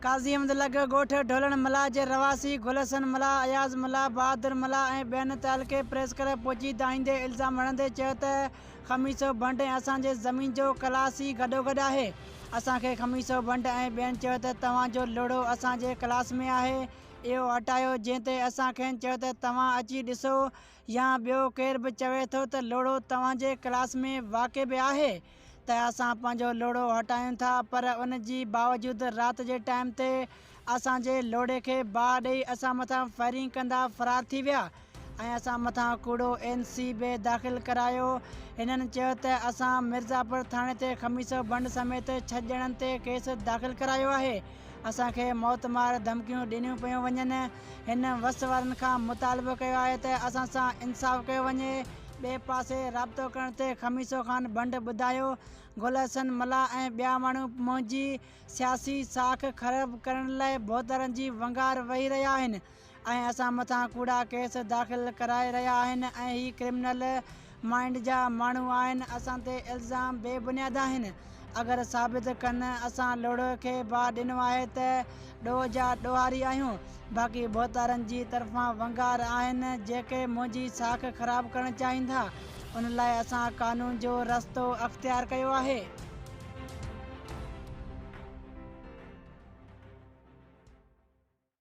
قاضي احمد لڳ ڳوٺ ڍولڻ ملاح جي رهواسي گل حسن ملاح، اياز ملاح، بهادر ملاح ۽ ٻين تعلقي پريس ڪلب پهچي دانهيندي الزام هڻندي چيو ته خميسو ڀنڊ ۽ اسان جي زمين جو ڪلاس ئي گڏوگڏ آهي اسان کي خميسو ڀنڊ ۽ ٻين چيو ته توهان جو لوڙهو اسان جي ڪلاس ۾ آهي اهو هٽايو جنهن تي اسان کين چيو ته توهان اچي ڏسو يا ٻيو ڪير به چوي ٿو ته لوڙهو توهان جي ڪلاس ۾ واقع به آهي ته اسان پنهنجو لوڙهو هٽايون ٿا پر ان جي باوجود رات جي ٽائيم تي اسان جي لوڙهي کي باهه ڏئي اسان مٿان فائرنگ ڪندا فرار ٿي ويا ۽ اسان مٿان ڪوڙو اين سي به داخل ڪرايو هنن چيو ته اسان مرزاپور ٿاڻي تي خميسو ڀنڊ سميت ڇهه ڄڻن تي ڪيس داخل ڪرايو آهي اسان کي موت مار ڌمڪيون ڏنيون پيون وڃن هن وس وارن کان مطالبو ڪيو آهي ته اسان سان انصاف ڪيو وڃي ٻئي پاسي رابطو ڪرڻ تي خميسو خان ڀنڊ ٻڌايو گل حسن ملاح ۽ ٻيا ماڻهو منهنجي سياسي ساک خراب ڪرڻ لاء ڀوتارن جي ونگار وهي رهيا آهن ۽ اسان مٿان ڪوڙا ڪيس داخل ڪرائي رهيا آهن ۽ هي ڪرمنل مائنڊ جا ماڻهو آهن اسان تي الزام بي بنياد آهن اگر ثابت ڪن اسان لوڙهه کي باهه ڏنو آهي ته ڏوهه جا ڏوهاري آهيون باقي ڀوتارن جي طرفان ونگار آهن جيڪي منهنجي ساک خراب ڪرڻ چاهين ٿا ان لاء اسان قانون جو رستو اختيار ڪيو آهي.